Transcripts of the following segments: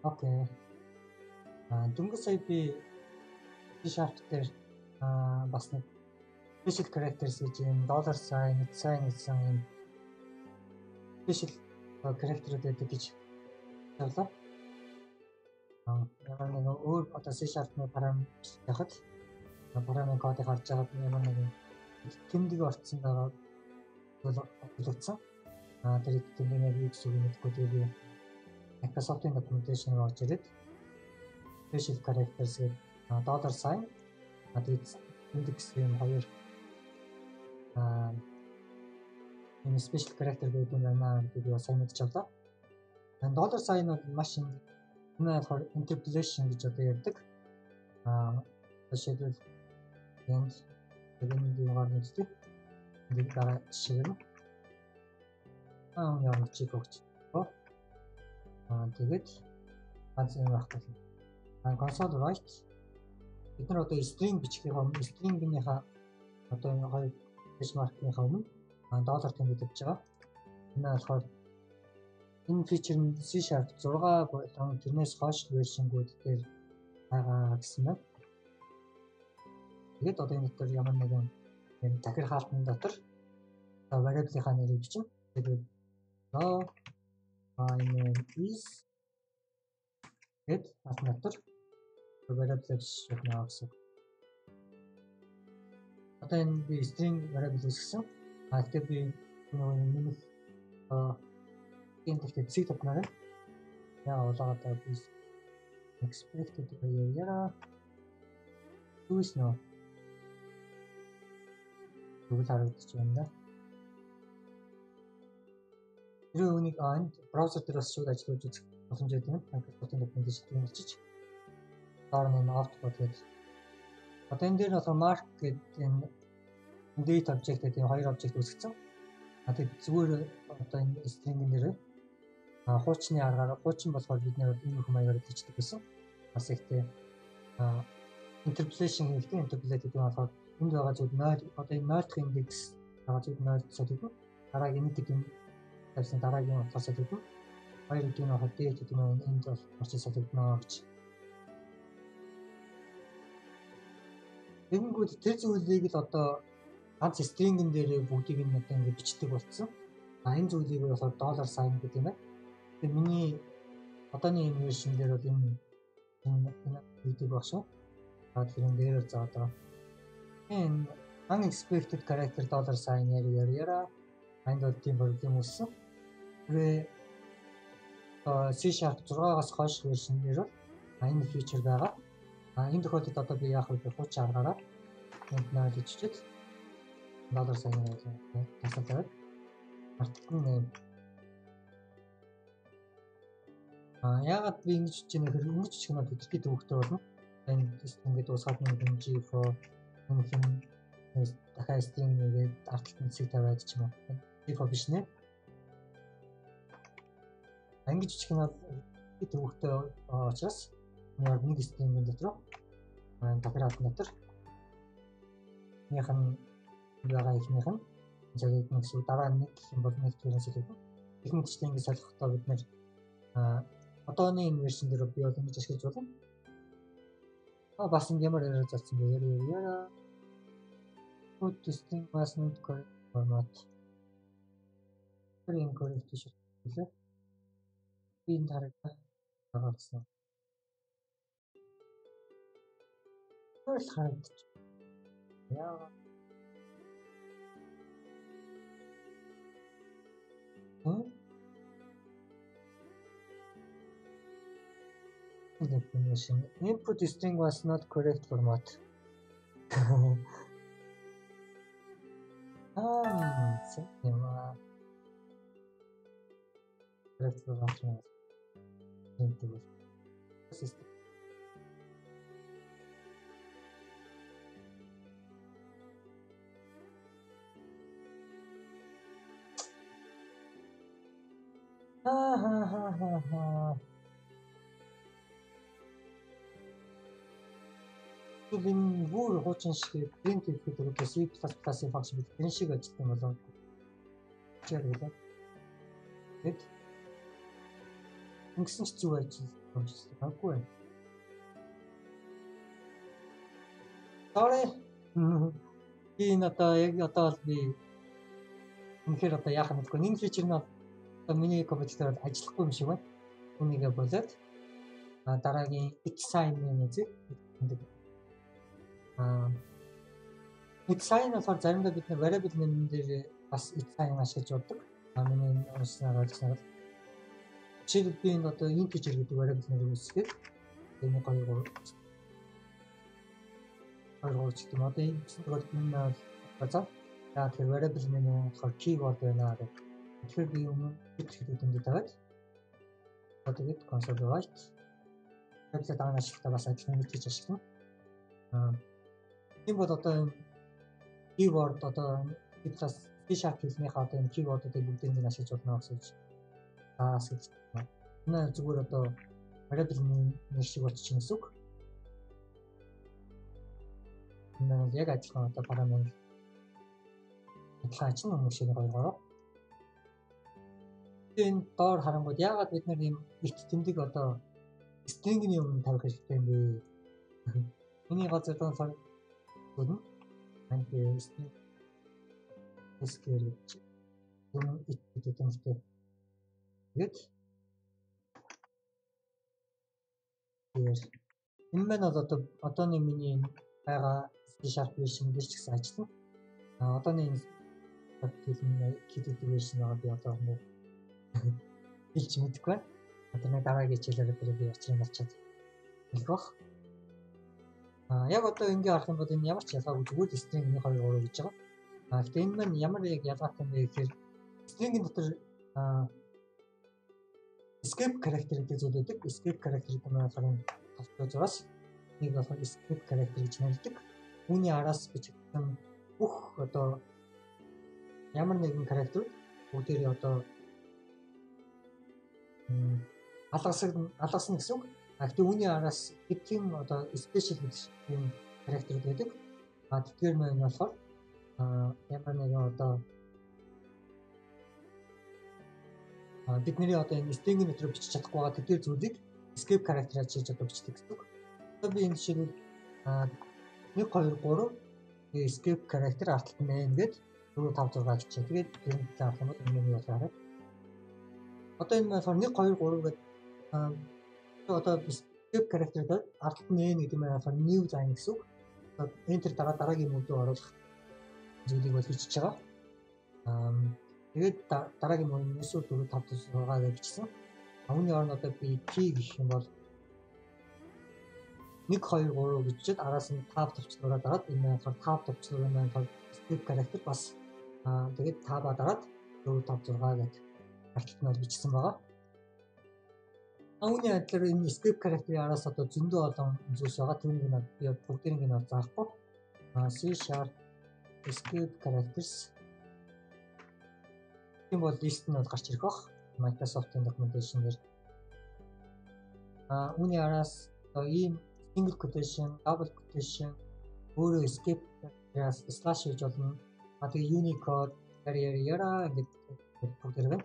Окей. Дөнгөж сая би C# дээр бас нэг special characters гэж юм dollar sign, sign гэсэн юм special character-ууд байдаг гэж тавлаа. Ямар нэгэн өөр одоо C#-ны параметр яхад параметр кодыг харж байгаад ямар нэгэн тэмдэг орцсон байгаа болгоцсон. Тэр тэмдэг яг юу гэсэн үг мэдэхгүй, тэгээ би Microsoft-ын documentation руу орж ирээд special characters гэдэг dollar sign, тэгээд тэмдэг гэсэн юм хоёр энэ special character гэдэг юм байна гэдэг би сайн мэдчих авлаа. Dollar sign бол маш энэ болохоор interpolation гэж одоо ярьдаг. Жишээлбэл энд энэ юугаар нэгдэг. Энд дараа жишээ юм. Ямар чиг өгч. Тэгээд ганц юм байхгүй. Console write бид нар одоо string бичихийн өмнө string-ийнхаа одоо энэ хоёр benchmark-ийнхаа өмнө доллар тэмдэг тавьж байгаа. Энэ болохоор энэ feature нь C# 6 болон тэрнээс хойш version-гүүд дээр байгаа гэсэн байна. Тэгээд одоо энэ дотор ямар нэгэн юм дахир хаалтан дотор variable-ийнхаа нэрийг бичнэ. Тэгээд my name is гэд хаалтан дотор variable бичиж байна гэсэн. Одоо энэ би string variable үүсгэсэн. Тэгэхээр би нөгөө нэмэх энэ гэхдээ цэг тавьмаар. Яа улаагаад би expected яра юу вэ нөө? Тэгвэл харагдчих байна да. Тэр үнийг энэ браузер дээр бас шууд ажиллуулж үзэх боломж байдаг юм. Microsoft-ын documentation болчих. Доор нь энэ output гэдэг. Одоо энэ дээр болохоор mark гэдэг энэ date object гэдэг энэ хоёр object үүсгэсэн. Тэгээд зүгээр одоо энэ string-ийн нэр хуучны аргаар хуучин болохоор бид нэр ийм их маягаар хийждэг байсан. Бас ихтэй interpolation хийхдээ interpolate гэдэг нь болохоор энд байгаа зүйл 0, одоо энэ 0 дахь индекс байгаа зүйл 0 солигдно. Дараагийн 1 гэдэг нь тавьсан дараагийн утгаар солигдно. 2 гэдэг нь болохоор date гэдэг нь энд бол орчиж солигдно гэж. Тэгэнгүүт тэр зүйлийг л одоо ганц string-ын дээр бүгдийг нь одоо ингэ бичдэг болсон. Энэ зүйлийг болохоор dollar sign гэдэг юм байна. Тэгээ миний одооны энэ version дээр бол энэ энэ гэдэг баг шүү. Тэгэхээр энэ дээр за одоо энэ unexpected character dollar sign яра энд бол тийм проблем үүссэн. Тэгээ C# 6-аас хойш version дээр бол энэ feature байгаа. Энэ тохиолдолд одоо би яах вэ гэхээр хуучин аргаараа энд 0 гэж чичээд dollar sign тасал тавиад артикл name. Яагаад би ингэж хийж байгаа гэхээр ингэж бичих нь бол хэтэрхий төвөгтэй болно. Энэ ингээд дуусгаад нэг G4 юм дахиад string нэгээд арталтанд цэг тавиад ч юм уу. G4 биш нэ. Ингэж бичих нь бол төвөгтэй учраас нэг string-ийн дотор дахир хаалтан дотор эхнийх нь байгаа эхнийх нь солигдно гэсэн дараа нэг гэх юм бол нэг тэрэн солигдно. Их мэтчтэй ингэ солихдоо бид нэр одооны энэ вершн дээр би бол ингэж ашиглаж байна. Бас ингэ ямар error зодсон бэ? Яра. Put this thing was not correct format. Тэр incorrect биш үлээ. Би энэ харагдаа гаргасан. Тэр харагдчих. Яа. Definition. Input string was not correct format. Correct format. System. Энэ бүр хуучин шиг print хийхэд одоо C++-ийн function бид тэр шиг ажилладаг юм болов уу? Чигээр гэлээ. Тэгэд ингэсэн ч зүг ажил. Орж байна. Sorry. Би энэ одоо яг одоо бол би үнэхээр одоо яах юм бэ? Энэ feature нь одоо миний компьютерээр ажиллахгүй юм шиг байна. Үүнийгээ болоод дараагийн at sign-ыг үзье. At sign болохоор заримдаа бид нар variable name дээр бас at sign ашиглаж болдог. Миний уншсанаар ойлгосноор жишээлбэл би энэ одоо integer гэдэг variable нэр үүсгээд 1 2 3 2 3 гэх юм. Одоо энэ тохиолдолд энэ бол за тэгэхээр variable name болохоор keyword байна гэдэг. Тэгэхээр би өмнө гэдэг тэмдэг тавиад одоо тэгээд console write variable дараа нь ашиглахдаа бас адилхан гэж ашиглана. Тийм бол одоо энэ keyword одоо C+, C# хэлнийхээ одоо энэ keyword-уудыг бүгдийг нь ашиглаж болно гэсэн үг. Таас гэж. Энэ зүгээр одоо variable нэр шиг болчих гэсэн үг. Энэ бол яг адилхан одоо параметр адилхан ачин өмнөх шиг 2 3. Энэ доор харангууд яагаад бид нар ийм at тэмдэг одоо string-ний өмнө тавих хэрэгтэй юм бэ? Миний гол зорилго нь болохоор энэ би string SQL гэж өмнө at гэдэг тэмдэгтэй. Тэгээд энэ маань бол одоо одооны миний энэ байгаа C# version дээр ч гэсэн ажиллана. Одооны энэ хэлний гэдэг version байгаа би одоо нэг хэлж мэдэхгүй байна. Одоо нэг дараагийн хичээлээр би учрыг олчоод хэлэх бах. Яг одоо ингээ харах юм бол энэ ямар ч ялгаагүй зүгээр л string 1 2 3 гэж байгаа. Гэхдээ энэ маань ямар яг ялгаатай юм бэ гэхээр string-ийн дотор escape character гэдэг зүйл байдаг. Escape character гэдэг нь болохоор энэ товчоо зураас нэг болохоор escape character гэж нэрлэдэг. Үүний араас бичигдсэн бүх одоо ямар нэгэн character бүгдээрээ одоо алгасан гэсэн үг. Гэхдээ үүний араас хэдхэн одоо special гэж юм character байдаг. Тэдгээр маань болохоор ямар нэгэн одоо бидний одоо энэ string-ийн дотор бичиж чадахгүй байгаа тэдгээр зүйлийг escape character хийж одоо бичдэг гэсэн үг. Одоо би энэ жишээлбэл 1 2 3 escape character арталт нь n гээд 4 5 6 гэж. Тэгээд энэ заах юм бол энэ юм болохоор одоо энэ болохоор 1 2 3 гээд одоо escape character дээр арталт нь n гэдэг нь болохоор new line гэсэн үг. Enter дараа дараагийн мөрдөө оруулах зүйлийг бол хийчихэж байгаа. Тэгээд дараагийн мөр нь 9 4 5 6 гэж бичсэн. Үүний оронд одоо би T гэх юм бол 1 2 3 гэж бичээд араас нь tab товчлуураа дараад энэ болохоор tab товчлуур нь болохоор escape character бас тэгээд tab-а дараад 4 5 6 гэдэг арталт нь бол бичсэн байгаа. Үүний адилаар энэ escape character-ийн араас одоо зөндөө олон зүйлс байгаа. Тэрнийг нь би бүгдийг нь заахгүй. C# escape characters тийм бол list нь бол гарч ирэх бах. Microsoft-ын documentation дээр. Үүний араас одоо ийм single quotation, double quotation, өөрөө escape slash хийж болно. Тэгээ Unicode, яра яра ингээд бүгд байна.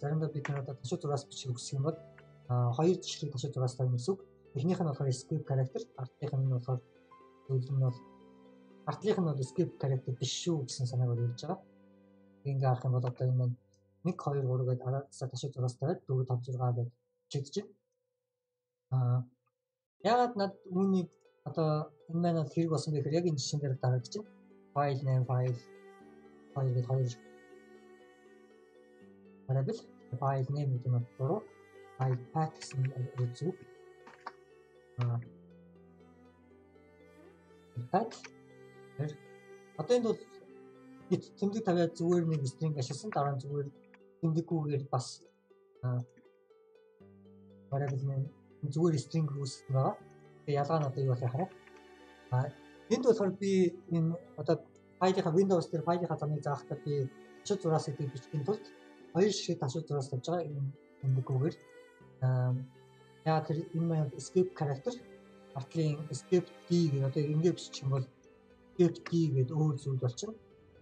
Заримдаа бид нар одоо ташуу зураас бичих хүсэх юм бол хоёр жишрийг ташуу зураас тавина гэсэн үг. Эхнийх нь болохоор escape character, ардынх нь болохоор зүйл нь бол артлынх нь бол escape character биш шүү гэсэн санааг өргөж байгаа. Ингээ харах юм бол одоо энэ маань 1 2 3 гэдээ араасаа ташуу зураас тавиад 4 5 6 гэж бичигдэж байна. Яагаад над үүнийг одоо энэ маань бол хэрэг болсон бэ гэхээр яг энэ жишээн дээр дарагдаж байна. File name file 2 гэдэг хоёр variable file name гэдэг нь 3 file path гэсэн зүг. Path одоо энд бол at тэмдэг тавиад зүгээр нэг string ашигласан, дараа нь зүгээр тэмдэггүйгээр бас variable name зүгээр string үүсгэн байгаа. Тэгээ ялгаа нь одоо юу болох юм хараа. Энд болохоор би энэ одоо файлынхаа Windows дээр файлынхаа замыг заахтаа би ташуу зураас гэдгийг бичихийн тулд хоёр ширхэг ташуу зураас тавьж байгаа энэ тэмдэггүйгээр. Яг тэр энэ маань escape character артлын escape D гэдэг одоо ингэ бичих юм бол escape D гэдэг өөр зүйл болчихно.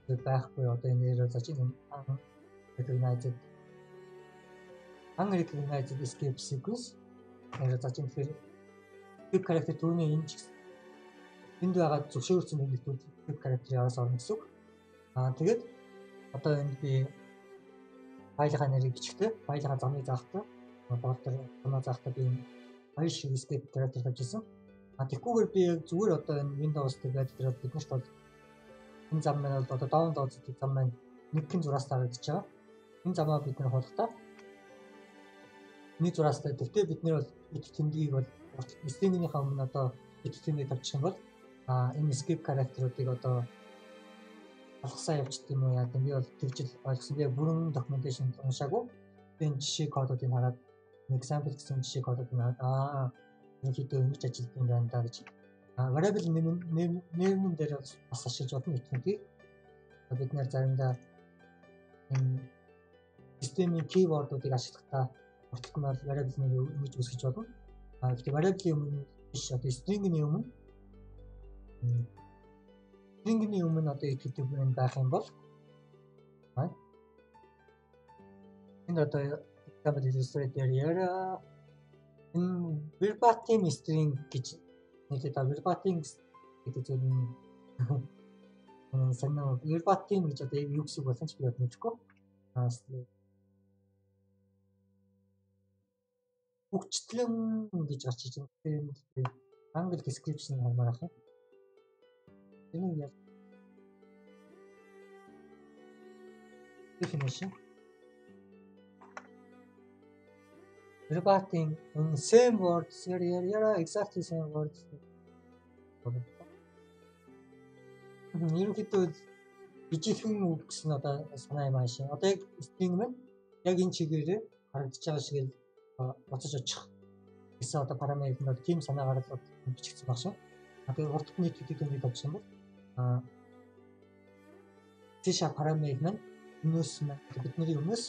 Тэр байхгүй одоо энэ нэрээр зааж энэ unrecognized escape sequence. нэрээ зааж юм. Тэгэхээр escape character түрүүний энэ ч энд байгаа зөвшөөрсөн тэмдэгтүүд escape character-ийн араас орно гэсэн үг. Тэгээд одоо энд би файлынхаа нэрийг бичихтэй, файлынхаа замыг заахтай, folder замаа заахтай би энэ хоёр шиг escape character тавьж ирсэн. Тэгхгүйгээр би яг зүгээр одоо энэ Windows дээр байдаг дээр бид нарт бол энэ зам маань бол одоо download гэдэг зам маань нэгэн зураас харагдаж байгаа. Энэ замаа бид нар хуулахдаа нэг зураастай. Тэгтээ бид нар бол эд тэмдгийг бол string-ийнхаа өмнө одоо эд тэмдгийг тавьчих юм бол энэ escape character-уудыг одоо алгасаа явчихд юм уу яа гэм би бол тэгжил ойлгосон. Би бүрэн documentation уншаагүй. Би энэ жишээ кодуудыг хараад example гэсэн жишээ кодуудыг хараад ерөнхийдөө ингэж ажилтсан юм байна да гэж. Variable name дээр бас ашиглаж болно итгэнгийг. Бид нэр заримдаа энэ системийн keyword-уудыг ашиглахдаа урталт нь бол variable name ингэж үүсгэж болно. Гэхдээ variable-ийн өмнө биш, одоо string-ийн өмнө одоо итгэдэг юм байх юм бол энэ одоо example illustrate дээр яриа энэ verbatim string гэж нийлээд verbatim гэдэг зүйл нь сонин verbatim гэж одоо юу гэсэн үг болсон ч би бол мэдэхгүй. Хүчлэн гэж гарч иж байна. Тэгэхээр англи description хармаар ах юм. Энэ яг definition verbatim in same words яра exactly same words. Ерөнхийдөө бижилхэн үг гэсэн одоо санаа юм аашаа. Одоо яг string маань яг энэ чигээрээ харагдаж байгаа шиг л буцаж очих гэсэн одоо параметр нь бол тийм санаагаар л бичигдсэн баг шүү. Тэгээ урт нийт гэдэг юм тавьчих юм бол C# параметр маань өмнөөс маань бидний өмнөөс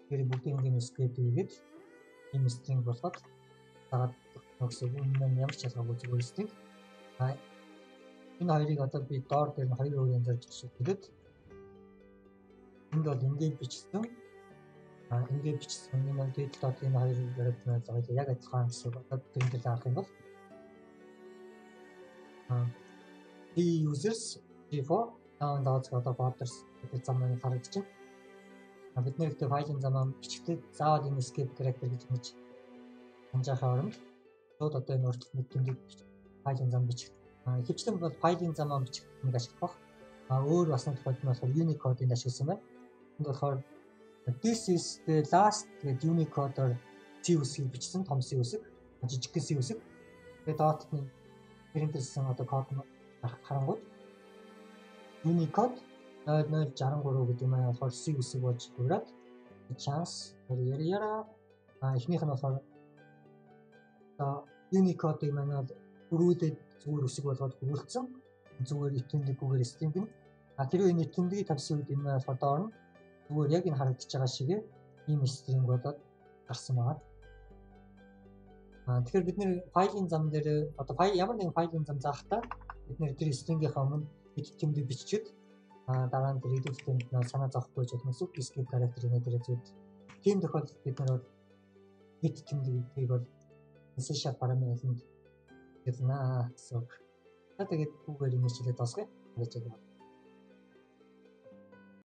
тэр бүгдийг ингэ escape хийгээд ийм string болгоод дагаад гэсэн үг маань ямар ч ялгаагүй зүгээр string. Энэ хоёрыг одоо би доор дээр нь хоёр өөр янзаар бичсэн. Тэгээд энд бол ингэ бичсэн. Ингэ бичсэн. Энэ маань дээд талд энэ хоёр variable маань яг адилхан гэсэн үг. Одоо тэрэн дээр харах юм бол D users G4 downloads одоо folders гэдэг зам маань харагдаж байна. Бид нэр ихтэй файлын замаа бичгтээ заавал энэ escape character гэж ингэж ханжаахаа оронд шууд одоо энэ урталт нэг тэмдэг файлын зам бичих. Ихэвчлэн бол файлын замаа бичих нэг ашиглах баг. Өөр бас нэг тохиолдолд нь болохоор Unicode-ыг ашигласан байна. Энд болохоор this is the last гэдэг Unicode-оор C үсгийг бичсэн, том C үсэг, жижиг C үсэг. Тэгээд доотны принтерсэн одоо код нь харангууд Unicode 0063 гэдэг маань болохоор C үсэг болж дуурайд chance яра эхнийх нь болохоор одоо Unicode-ыг маань бол хөрвүүлээд зүгээр үсэг болгоод хөрвүүлсэн. Зүгээр итгэмжгүйгээр string нь. Хэрвээ энэ итгэмжийг тавьсан үед энэ маань болохоор доор нь зүгээр яг энэ харагдаж байгаа шиг ийм string болоод гарсан байгаа. Тэгэхээр бид нэр файлын зам дээр одоо файл ямар нэгэн файлын зам заахтаа бид нэр тэр string-ийнхаа өмнө итгэмжийг биччихэд дараа нь тэр идэвхтэй санаа зовхгүй гэж болно. Escape character-ийн дээр зүйл. Тийм тохиолдолд бид нар бол бит тэмдгийг бол C# параметранд хэлнэ гэсэн үг. За тэгээд түүгээр энэ хичээлээ дуусгая. Баярлалаа.